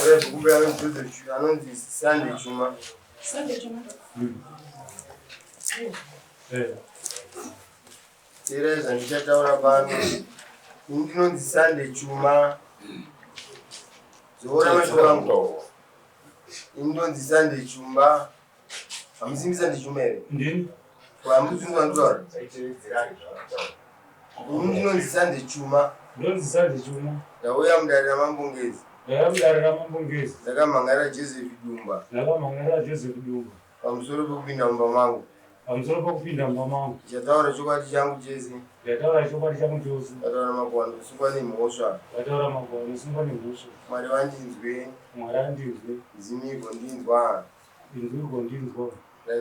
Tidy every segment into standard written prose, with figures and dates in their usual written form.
Rebhuku anonzi Joseph anonzi Sunday Chuma. Sunday Chuma. Eh. Teerai zvandichataura pano. Ini ndinonzi Sunday Chuma. Zoora mashoko angu. Ini ndonzi Sunday Chumba. Hamusimbi Sunday Chuma here? Ndini. Hamusi kunditaura. Ini ndinonzi Sunday Chuma. Ndonzi Sunday Chuma. Ndauya mudare raMambo Ngezi. Ndauya mudare raMambo Ngezi. Ndakamhan'arira Joseph Dumba. Ndakamhan'arira Joseph Dumba. Pamusoro pekupinda mumba mangu. Pamusoro pekupinda mumba mangu. Ndichataura chokwadi changu chese. Ndichataura chokwadi changu chose. Ndataura makuhwa ndosungwa nemhosva. Ndataura makuhwa ndosungwa nemhosva. Mwari vandinzwe. Mwari andinzwe. Ndimi igondinzwa. Inzwi igondinzwa.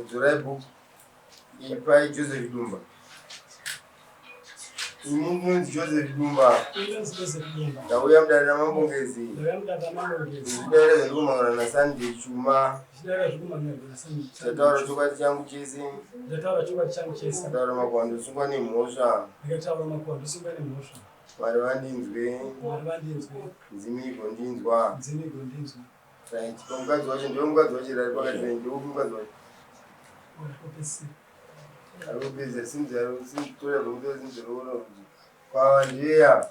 Dzorai book. Ipai Joseph Dumba. Ini ndinonzi Joseph Dumba. Ndauya mudare raMambo Ngezi. Ndichidaira zvandikumangana naSunday Chuma. Ndataura chokwadi changu chese. Ndataura makuhwa ndosungwa nemhosva. Mwari vandinzwe. Nzimi igondinzwa. Right. Pamukadzi wacho ndiwe mukadzi wacho here ari pakati penyu? Ndiwe mukadzi wacho. Ari kupedzisira simtora pamutora simtora kuti kwava ndiyeya.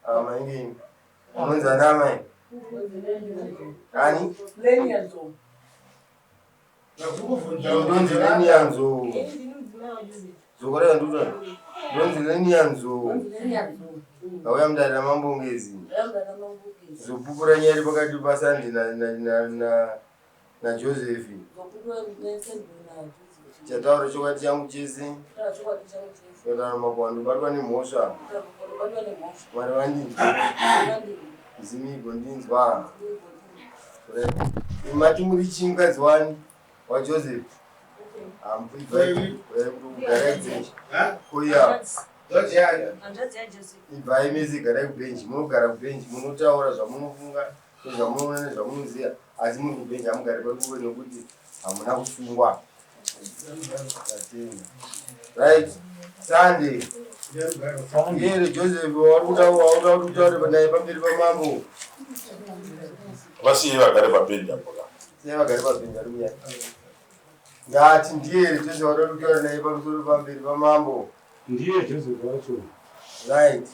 Ava mainge munonzi ana amai. Ani? Ndonzi Lenia Nzou. Zokora nduta. Ndonzi Lenia Nzou. Ndauya mudare raMambo Ngezi. Zopupura nyaya iri pakati paSandi naJoseph. Chataura chokwadi changu chese. Chataura makuhwa ndobatwa nemhosva. Mwari vandinzwe. Ndimi igondinzwa. Mati muri chii mukadzi wani waJoseph? Garai kubhenji. Kuya. Ibvai mese garai kubhenji. Munogara kubhenji munotaura zvamunofunga nezvamunoona nezvamunoziva asi muri kubhenji hamugari pakuve nekuti hamuna kusungwa. Right. Sunday. Yere Joseph wari kuda wauda kuti utaure naye pamberi pamambo. Vasiye vagare pabhenji apo ka. Siye vagare pabhenji ari kuya. Ndati ndiye here Joseph wauda kuti utaure naye pamusoro pamberi pamambo. Ndiye Joseph wacho. Right.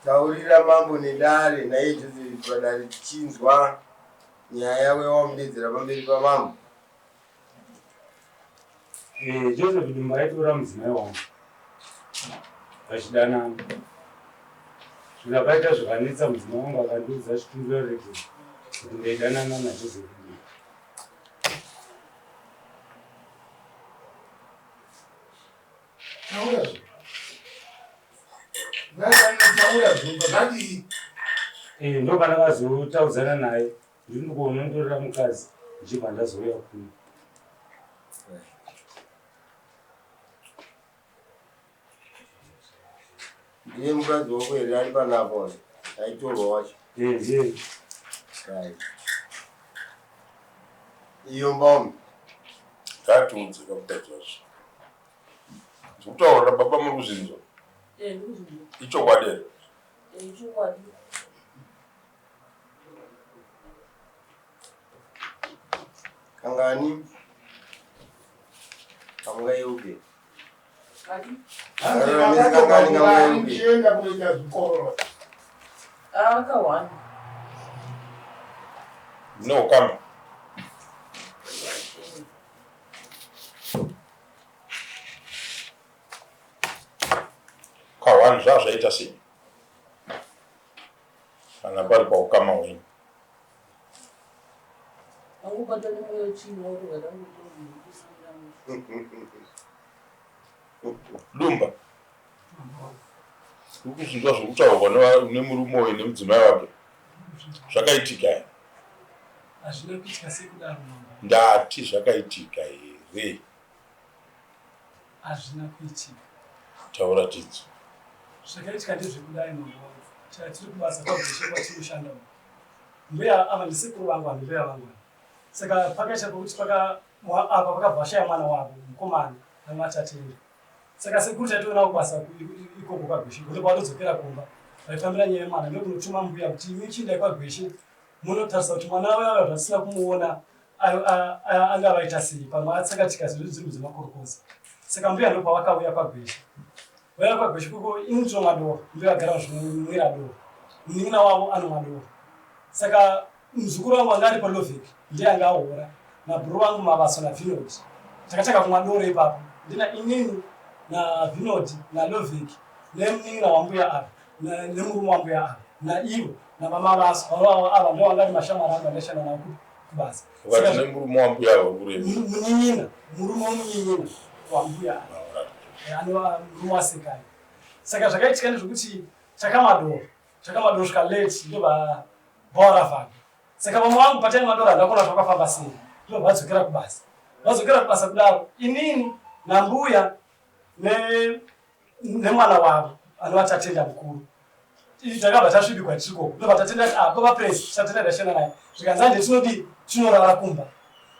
Taurira mambo nedare naiye Joseph padare tichinzwa nyaya yako yawamudedzera pamberi pamambo. Eh, Joseph Dumba aitora mudzimai wangu vachidanana svika paita zvakanetsa mudzimai wangu akandiudza achikumbira ruregerero kuti ndaidanana naJoseph Dumba. Taura zve. Taura zve, zvadii? Eh, ndopandakazotaudzana naye Ndiri kuonondorera mukadzi ndichibva ndazouya kuno. Ndiye mukadzi wako here ari panapo aitorwa wacho? Eh, ndiye. Right. Iyo mbom. Ngatiudze kamukadzi wacho. Zvekutaura baba muri kuzvinzwa? Eh, ndikuzvinzwa. Ichokwadi here? Eh, ichokwadi. Kangani? Hamungayeuke. Ndichienda kunoita zvikoro. Akawanda. Mune ukama? Kawani zvazvaita sei? Kana pari paukama hwenyu. Angobatwa nemweya wetsvina woti Dumba. Uri kuzvinzwa zviri kutaurwa nemurume uyu nemudzimai wake. Zvakaitika here? Hazvina kuitika sekudaro mambo. Ndati zvakaitika here? Hazvina kuitika. Taura tinzwe. Zvakaitika ndezvekudai mambo wangu. Tiri kubasa kwagweshe kwatinoshanda uku. Mbuya ava ndisekuru vangu ava mbuya vangu ava. Saka pakaita pekuti paka apa pakabva vashaya mwana wavo mukomana vanga vatatenda. Saka sekuru taitoona kubasa ikoko kwagweshe kuti pavatodzokera kumba vaifambira nyaya yemwana ndokunotuma mbuya kuti imi chiendai kwagweshe. Munotarisa kuti mwana uya uya zvatisina kumuona angava aita sei pamwe atsakatika sezvo dziri dzemakorokoza. Saka mbuya ndopavakauya kwaGweshe. Vauya kwaGweshe kuko ini ndinomwa doro, mbuya vagara zvinomwira doro. Munin'ina wavo anomwa doro. Saka muzukuru wangu anga ari paLovek ndiye anga ahora nabhuru vangu Mavaso naVinod. Takatanga kumwa doro ipapo ndina inini naVinod naLovek nemunin'ina wambuya ava nemurume wambuya ava naivo navamavaso vanova ava ndo vanga ari mashamwari angu andaishanda navo kubasa. Ukati nemurume wambuya ava uri kureva? Munin'ina, murume wemunin'ina wambuya ava anova murume waSekai. Saka zvakaitika ndezvekuti takamwa doro, takamwa doro svika late ndobva bhawa ravharwa. Saka vamwe vangu pataimwa doro handina kuona kuti vakafamba sei, ndobva vadzokera kubasa. Vadzokera kubasa kudaro inini nambuya ne nemwana wavo anova Tatenda mukuru takabva tasvibigwa tirikoko ndobva Tatenda ati ah baba Praise Tatenda ndashanda naye zvikanzi hande tinodii tinorara kumba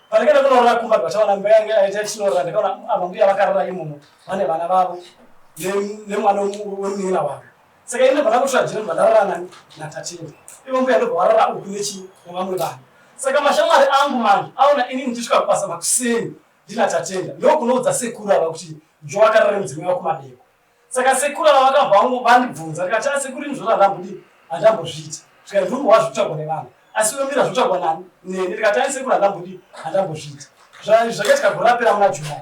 pandakaenda kunorara kumba ndobva taona mbuya yange aita tinorara ndakaona ava mbuya vakarara imomo vane vana vavo nemwana wemunin'ina wavo saka ini ndobva ndakutora jira ndobva ndarara nani naTatenda ivo mbuya ndobva varara uku nechi nevamwe vanhu saka mashamwari angu manje aona ini ndichisvika kubasa makuseni Ndina Tatenda ndokunoudza sekuru ava kuti Joe akarara nemudzimai wako madeko. Saka sekuru ava vakabva vangu vandibvunza ndikati ah sekuru ini zvona handambodii handambozviita. Zvikanzi ndiri kuhwa zvikutsvagwa nevanhu asi iwe mira zvotsvagwa nani neni ndikati ai sekuru handambodii handambozviita. Zvakaitika gore rapera muna July.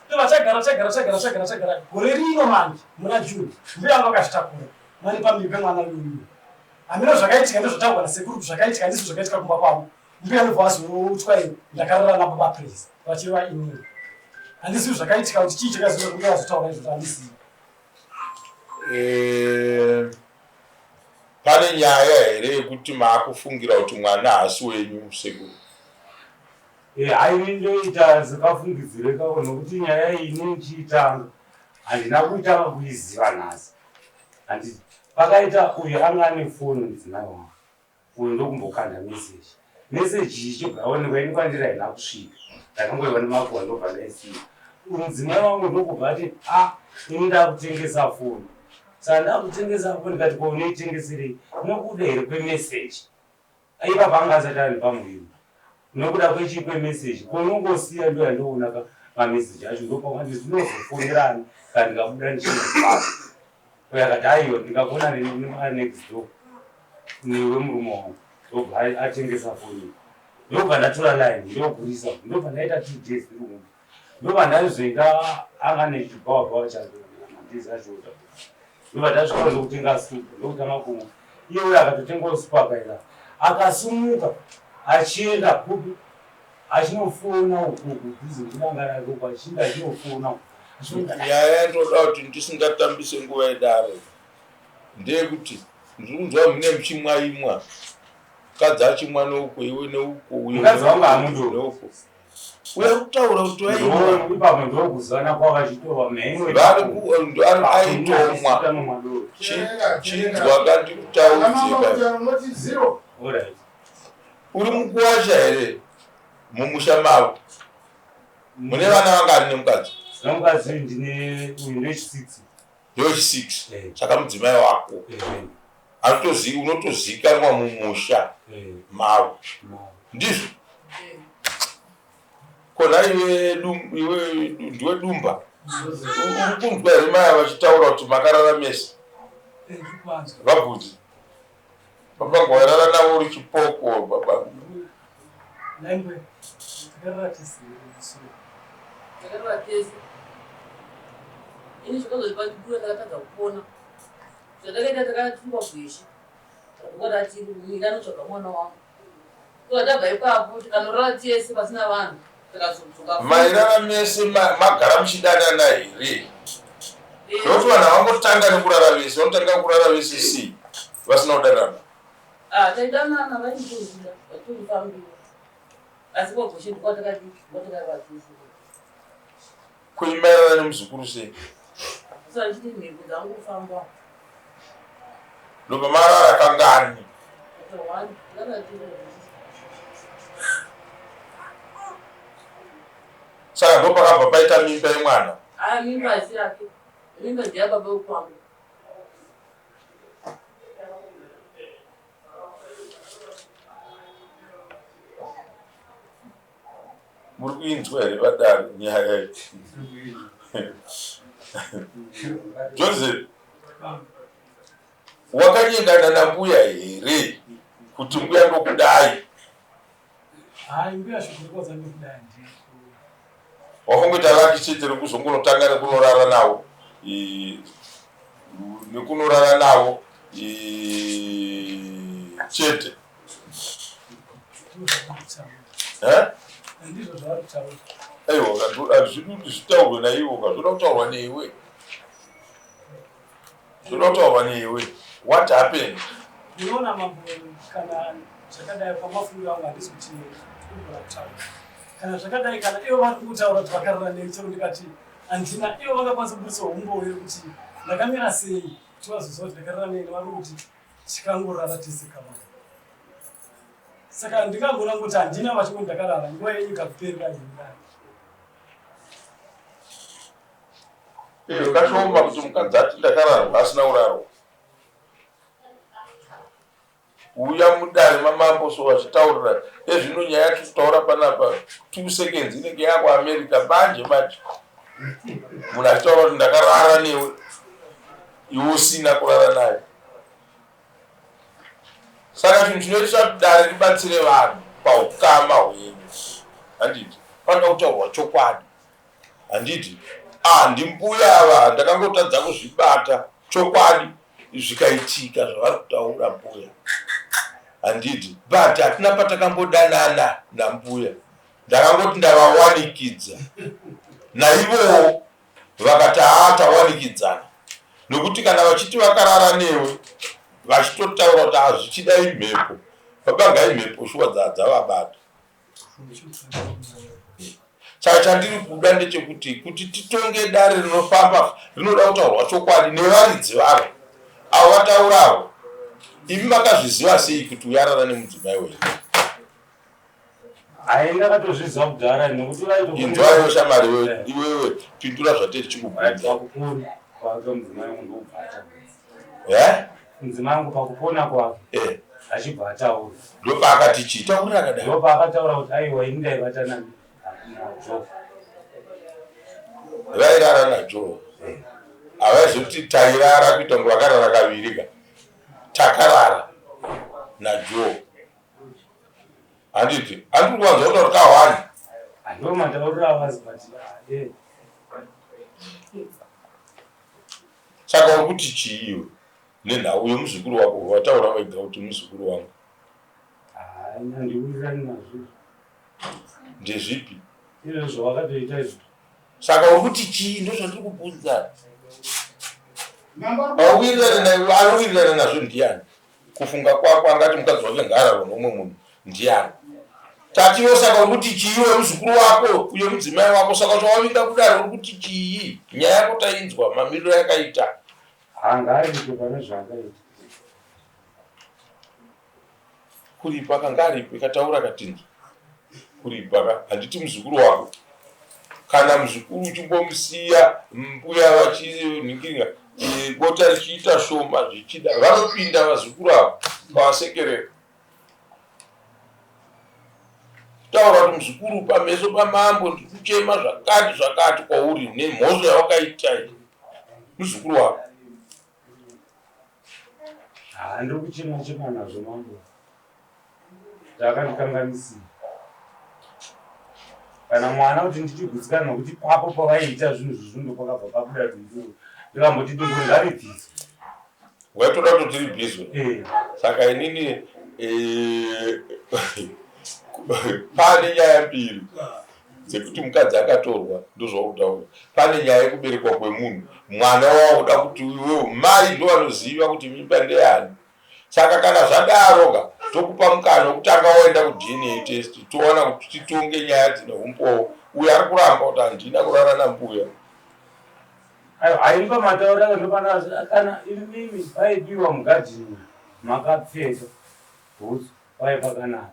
Ndobva tagara tagara tagara tagara tagara gore rino manje muna June mbuya vangu vakazvitakura mane pamberi pemwana uyu. Hameno zvakaitika ndozvotaurwa nasekuru kuti zvakaitika ndizvo zvakaitika kumba kwavo. Mbuya ndobva vazoutwa ini ndakarara nababa Praise vachireva inini. Handizivi zvakaitika kuti chii chakazoita kuti mbuya vazotaura izvozvo handizivi. Eh, pane nyaya here yekuti maakufungira kuti mwana haasi wenyu sekuru? Eh, haini ndoita sekafungidzire kako nokuti nyaya iyi inochiitanga handina kuitanga kuiziva nhasi handiti pakaita uyu anga ane foni mudzimai wangu uyu ndokumbokanda message message iyi ichibva yaonekwa ini kwandiri haina kusvika ndakangoiwa nemakuhwa ndobva ndaisiya mudzimai wangu ndokubva ati a ah, ini ndakutengesa foni saka ndakutengesa foni ndikati ko unoitengeserei nokuda here kwemeseji ipapa anga asati ari pamuviri nokuda kwechii kwemeseji ko unongosiya ndo yandoona ka mameseji acho ndopawandi ndinozofonerani kana ndikabuda ndichinoaa Uyo akati aiwa ndingakuona next door newe murume wangu ndobva atengesa foni ndobva ndatora line ndogurisa ndobva ndaita 2 days ndiri kumba ndobva ndazoenda anga nechibhawabhawa chake mandizi achiota ndobva ndasvika ndokutenga supu ndokutanga kumwa iye uyo akatotengawo supu akaenda akasumuka achienda kupi achinofona uku kudhuze nekudanga rake uku achienda achinofona uku Nyaya yandoda kuti ndisingatambise nguva yedare ndeyekuti ndiri kunzwa mune muchimwaimwa mukadzi achimwa neuko iwe neuko uyo Mukadzi wangu hamudo. neuko uye ari kutaura kuti waimwa Ipapo ndokuzana kwavachitorwa mheno. Vari ku- ari aitomwa chinzwa kandikutaudze Mama unoti zero. Alright. uri mukuwasha here mumusha mavo Mune vana vangani nemukadzi? Nemukadzi ndine uyu ndechi6. Ndechi6. Eh. Saka mudzimai wako. Eh. Anotozi unotozikanwa mumusha eh. mavo. Ndizvo? Eh. Kona iwe iwe ndiwe dumba. Uri kunzwa here mai vachitaura kuti makarara mese? Eh, Vabvunzi. Baba gwarara navo uri chipoko baba. Nangwe takarara tese sure. Takarara tese. Ini zvakazondipandikura ndakatadza kupona. Zvandakaita takatungwa gweshe. Takangoti tiri nyika anotsvaga mwana wangu. Toda tabva ipapo tikanorara tese pasina vanhu tikazodzoka. Mairara mese magara muchidanana here? Zvekuti vanhu havangotanga nekurara vese, vanotanga kurara vese sei vasina kudanana? Ah, taidanana vainditoziva, vaitondifambira. Asi kwagoshe ndikwatakadii, ndikwatakaiva tese. Ko imairara nemuzukuru sei? Saka ndichiti mhiko dzangu kufamba. Ndobva marara kangani? Saka ndopakabva paita mimba yemwana. Ah, mimba haisi yake. Mimba ndeyababa wekwangu. Muri kuinzwa here vadare nyaya iyi? Joseph, wakanyengana nambuya here kuti mbuya ndokudai? Hayi, mbuya shoko rekuwadza ndokudai handina. Wakangoita laki chete rekuzongonotanga nekunorara navo nekunorara navo chete. Aiwa, hazvidi kuti zvitaurwe naivo ka, zvoda kutaurwa newe, zvoda kutaurwa newe. What happened? Unoona mambo, kana zvakadai pamafungo angu handisi kuti unogona kutaura kana zvakadai, kana ivo vari kutaura kuti vakarara nei, chero ndikati handina, ivo vangakwanisa kubudisa umbowo yekuti ndakamira sei kuti vazoziva kuti ndakarara nei. Vari kuti tikangorara tese kavana, saka ndingangona kuti handina, vachingoti ndakarara. Nguva yenyu ikakuperera hindai. Iyo kashoma kuti mukadzi ati ndakararwa asina kurarwa. Uya mudare mamambo so vachitaurira ezvino nyaya yatiri kutaura panapa, 2 seconds inenge yakuAmerica manje manje, munhu achitaura kuti ndakarara newe, iwe usina kurara naye. Saka chinhu chinoitisa kuti dare ribatsire vanhu paukama hwenyu, handiti panoda kutaurwa chokwadi, handiti? Ah, ndimbuya ava, ndakangotadza kuzvibata, chokwadi zvikaitika zvavari kutaura mbuya, handiti? But hatina patakambodanana nambuya, ndakangoti ndavawanikidza, naivowo vakati haa, tawanikidzana. Nokuti kana vachiti vakarara newe, vachitotaura kuti hazvichida imhepo, babanga imhepo shuwa dzavabata. Saka chandiri kuda ndechekuti kuti titonge dare rinofamba rinoda kutaurwa chokwadi nevaridzi varo avo vatauravo. Imi makazviziva sei kuti uyarara nemudzimai wenyu? Hai, ndakatozviziva kudhara nekuti Inzwaiwo shamari, iwewe pindura zvatiri tichikubvunza. Pakupona kwake mudzimai wangu ndobva ataura. Eh? Mudzimai wangu pakupona kwake achibva ataura. Ndopaakati chii? Taurira akadai. Ndopaakataura kuti aiwa, ini ndaibatana naJo. Vairara naJo, havaizoti tairara kuita kunge vakarara kaviri ka. Takarara naJo, handiti? Handiri kuwanza kutaura kahwani. Ndo matauriro avazi, but eh. Saka uri kuti chii iwe nenhau yemuzukuru wako? Wataura wega kuti muzukuru wangu. Hai, handiwirirani nazvo. Ndezvipi? Izvo zvawakatoita izvo. Saka uri kuti chii? Ndo zvandiri kubvunza. Anowirirana nazvo ndiani? Kufunga kwako, angati mukadzi wake ngaararwa nomumwe munhu ndiani? Tatiwo, saka uri kuti chii wemuzukuru wako uye mudzimai wako? Saka chawavinga kudaro, uri kuti chii? Nyaya yako tainzwa mamiriro yakaita. Hangaarike pane zvaakaita. Kuripa kanga aripo, ikataura katinzwa kuripa ka, handiti? Muzukuru wako, kana muzukuru uchimbomusiya mbuya vachinhingiringa, bota richiita shoma, zvichida vanopinda vazukuru ava pavasekerera. Taura kuti muzukuru, pameso pamambo ndiri kuchema zvakati zvakati kwauri nemhosva yawakaita iyi, muzukuru wako. Ha, ndiri kuchema chema nazvo mambo, zvakandikanganisira kana mwana kuti ndichigutsikana, nokuti papo pavaiita zvinhu zvizvo ndopakabva pabuda dunduru, ndikamboti dunduru ngaribviswe. Waitoda kuti ribviswe? Eh. Saka inini pane nyaya mbiri dzekuti mukadzi akatorwa, ndozvaukutaura. Pane nyaya yekuberekwa kwemunhu, mwana wauda kuti iwewe mai ndo vanoziva kuti mimba ndeyani. Saka kana zvadaroka, tokupa mukana wekutanga waenda kuDNA test, toona kuti titonge nyaya dzine umbowo. Uyo ari kuramba kuti handina kurara nambuya. Aiwa, haimba matauriro ndopana kana imimi paidiwa mugadhini makapfeka bhutsu pai pakanaka,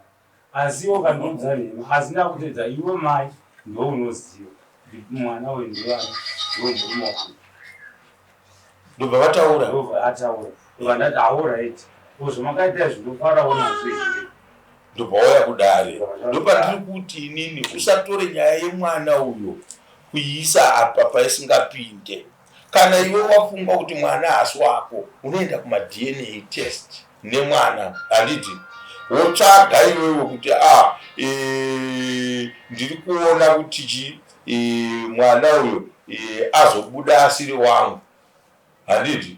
asi iwe ukandiudza nhema, asi ndakutedza iwe mai, ndo unoziva kuti mwana uyu ndiwani, ndiwe murume wangu. Ndobva vataura. Ndobva ataura, ndobva ndati alright, ko zvamakaita izvi ndofarawo nazvo here? Ndobva wauya kudare. Ndopandiri kuti inini usatore nyaya yemwana uyo kuiisa apa paisingapinde. Kana iwe wafunga kuti mwana haasi wako, unoenda kumaDNA test nemwana, handiti? Wotsvaga iwewe kuti a ah, e, ndiri kuona kuti chi e, mwana uyo e, azobuda asiri wangu, handiti?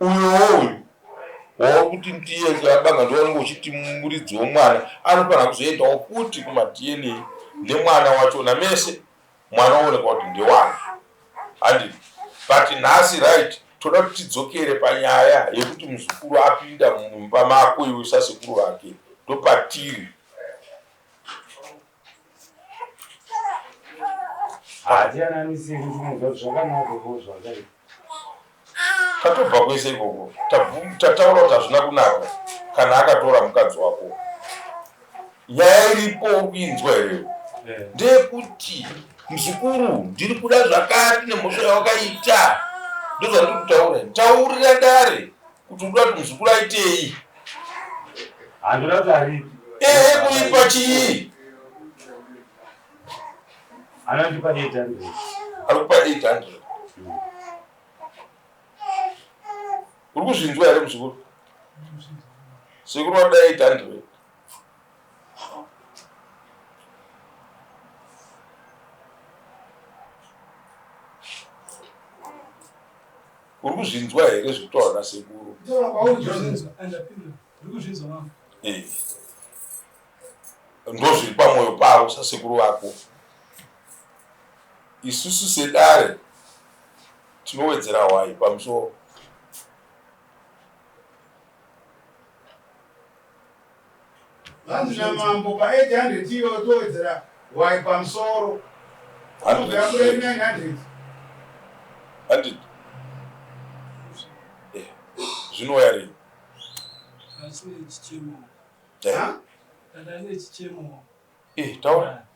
Uyowo uyu wauri kuti ndiye abanga ndowanenge uchiti muridzi womwana anofanira kuzoendawo futi kumaDNA nemwana wachona mese mwana oonekwa kuti ndewani handiti but nhasi right toda kuti tidzokere panyaya yekuti muzukuru apinda mumba mako iwe sasekuru vake ndopatiri Hatiyananisi kuti zvakanaka ko zvakaita. Tatobva kwese ikoko tataura kuti hazvina kunaka kana akatora mukadzi wako. Nyaya iripo uri kuinzwa here? Eh. Ndeyekuti muzukuru ndiri kuda zvakati nemhosva yawakaita ndozvandiri kutaura. Taurira dare kuti unoda kuti muzukuru aitei handoda kuti aripi ehe kuipa chii anondipa 800 ari kupa 800 uri kuzvinzwa here muzukuru sekuru wada 800 Uri kuzvinzwa here zvekutaura nasekuru? Eh. Ndozviri pamwoyo pavo sasekuru vako. Isusu sedare tinowedzera hwai pamusoro. Vanzi namambo pa 800 iyo towedzera hwai pamusoro. Anobva yabuda 900. Handiti. Eh, zvinouya rini? Achine chichemo. Eh? Ndane chichemo. Eh, taura.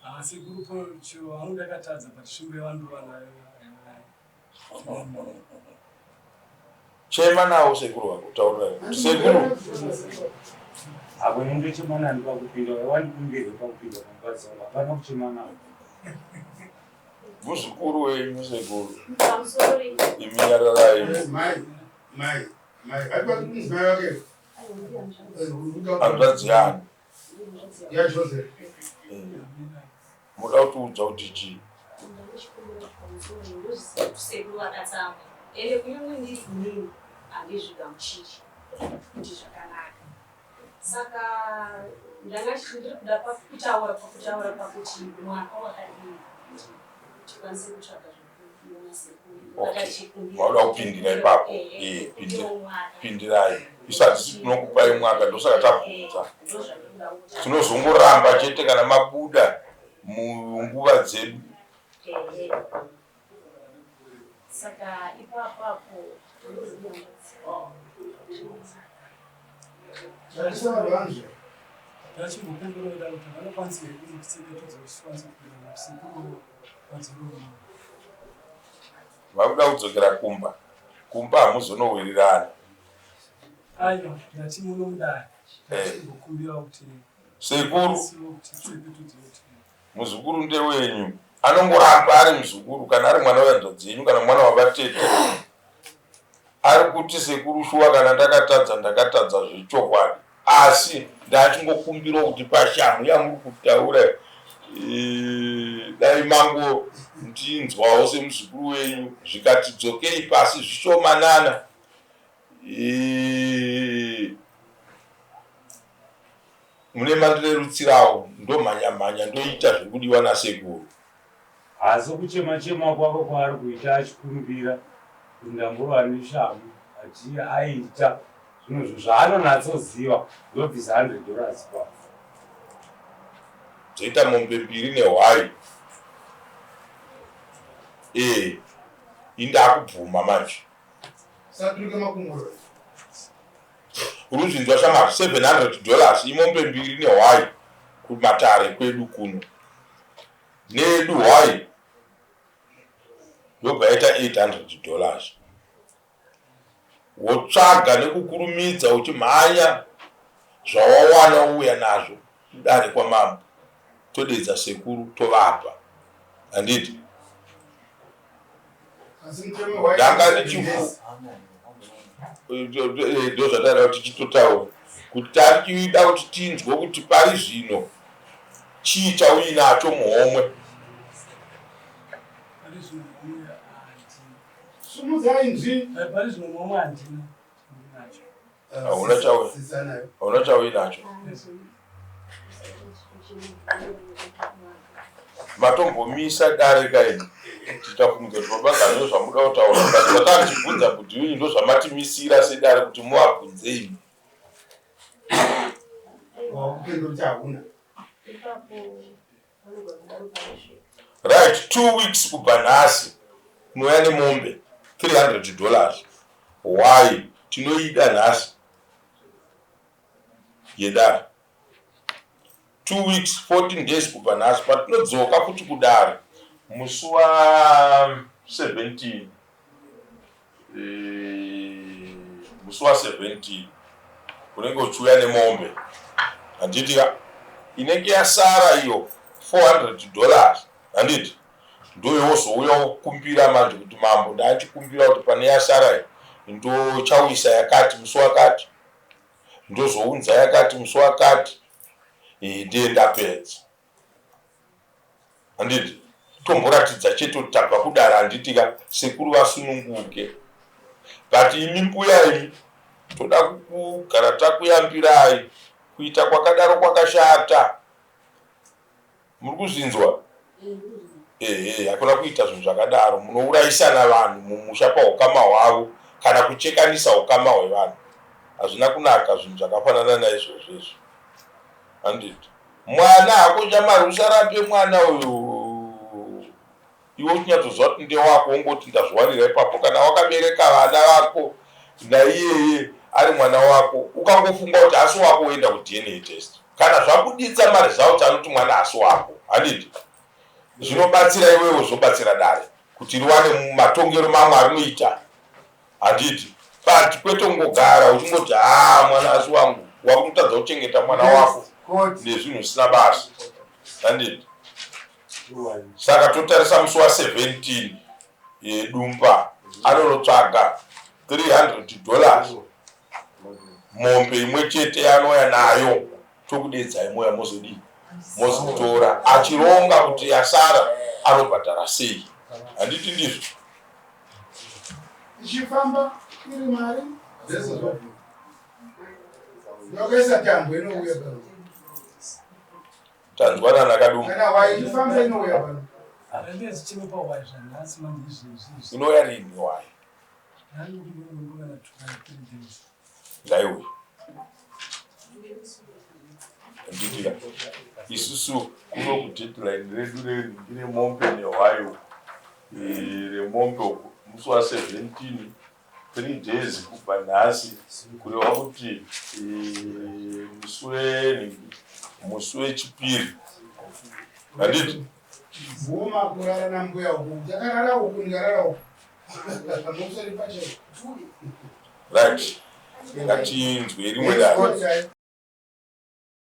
Ah, sekuru po chiro hangu ndakatadza but svimbo yevanhu vanayo. Chema nawo sekuru wako taurira sekuru. Apo ini ndochema nani pakupinda wandikumbirwe pakupinda pamukadzi wangu hapana kuchema nawo. Muzukuru wenyu sekuru. Imi nyararai. Mai mai mai mai wake. Hanzvadzi yani. Ya Joseph. Eh. Muda kutiudza kuti chii? Sekuru vakatsamwa ende kunyange ndiri inini handizvigamuchiri kuti zvakanaka saka ndanga ndiri kuda kutaura pakutaura pakuti mwaka wakadii kuti tikwanise kutsvaga zvekuona sekuru Vauda kupindira ipapo eh, pindirai isu hatisi tinokupai mwaka ndosaka tabvunza tinozongoramba chete kana mabuda munguva dzedu saka ipapapo Ndachimbokumbira kuti vanokwanisa here kuti titseketudza kuti tikwanise kupinda sekuru Vakuda kudzokera kumba. Kumba hamuzonowirirana. Aiwa, ndati muno mudare. Eh. Ndachimbokumbira kuti Sekuru, titseketudze kuti muzukuru ndewenyu. Anongoramba ari muzukuru kana ari mwana wehanzvadzi yenyu kana mwana wavatete. Ari kuti sekuru shuwa kana ndakatadza ndakatadza zvechokwadi. Asi ndachingokumbirawo kuti pashamhu yamuri kutaura eh, dai mango ndinzwawo semuzukuru wenyu zvikati dzokei pasi zvishomanana eh, mune mandirerutsirawo ndomhanya mhanya ndoita zvekudiwa nasekuru. Asi kuchema chema kwako kwaari kuita achikumbira kuti ndambova neshamhu ati aita zvimwe zvinhu zvaanonatsoziva ndobvisa 100 dollars pa dzoita mombe mbiri nehwai ee indakubvuma manje Saturike makumbo. Urikuzvinzwa shamwari 700 dollars imombe mbiri nehwai kumatare kwedu kuno nedu hwai yobva yaita 800 dollars wotsvaga nekukurumidza uchimhanya Zvawawana wouya nazvo kudare kwamambo todedza sekuru tovapa. Handiti? Ndanga ndichifu ndozvataida kuti tichitotaura kuti tarichida kuti tinzwe kuti pari zvino chii chauinacho muhomwe. Sumudzai nzwi. Pari zvino muhomwe handina. Hauna chauinacho. Matombomisa dare kaini tikafunga kuti baba ngano zvamuda kutaura but zvatanga tichibvunza kuti inyi ndozvamatimisira sedare kuti muvabvunze imi. Right, 2 weeks kubva nhasi unouya nemombe 300 dollars. Why tinoida nhasi yedare? 2 weeks 14 days kubva nhasi patinodzoka futi kudare musi wa 17 musi wa 17 unenge uchiuya nemombe handiti ka inenge yasara iyo 400 dollars handiti ndoyozouya wokumbira manje kuti mambo ndachikumbira kuti pane yasara iyi ndochauyisa yakati musi wakati ndozounza yakati musi wakati ndiye ndapedza handiti tomboratidza chete kuti tabva kudara handitika sekuru vasununguke but imi mbuya imi toda kugara takuyambirai kuita kwakadaro kwakashata Muri kuzvinzwa? Ehe, hakuna kuita zvinhu zvakadaro. Munourayisana vanhu mumusha paukama hwavo kana kuchekanisa ukama hwevanhu. Hazvina kunaka zvinhu zvakafanana naizvozvo izvo. Handiti? Mwana hako shamwari usarambe mwana uyu iwe uchinyatsoziva kuti ndewako wongoti ndazviwanira ipapo. Kana wakabereka vana vako naiyeye ari mwana wako ukangofunga kuti haasi wako woenda kuDNA test. Kana zvabuditsa maresults anoti mwana haasi wako handiti zvinobatsira iwewe zvobatsira dare kuti riwane matongero mamwe arinoita handiti but kwete kungogara uchingoti haa mwana asi wangu wakutotadza kuchengeta mwana wako nezvinhu zvisina basa handiti saka totarisa musi wa 17 yedumba anonotsvaga 300 dollars mombe imwe chete yaanouya nayo tokudedzai moya mozodii mozotora achironga kuti yasara anobhadhara sei handiti ndizvo ichifamba iri mari dzese zvobva wakaisa tambo inouya pano tanzwanana kadumbu kana wai ichifamba inouya pano inouya rini wai Ngaiuye. Nditika. Isusu kuno ku deadline redu rine mombe nehwayo remombe uko musi wa 17 3 days kubva nhasi kureva kuti musi we musi wechipiri handiti bvuma kurara nambuya uku takarara uku ndikarara uku Right. Ngatinzwe rimwe dare.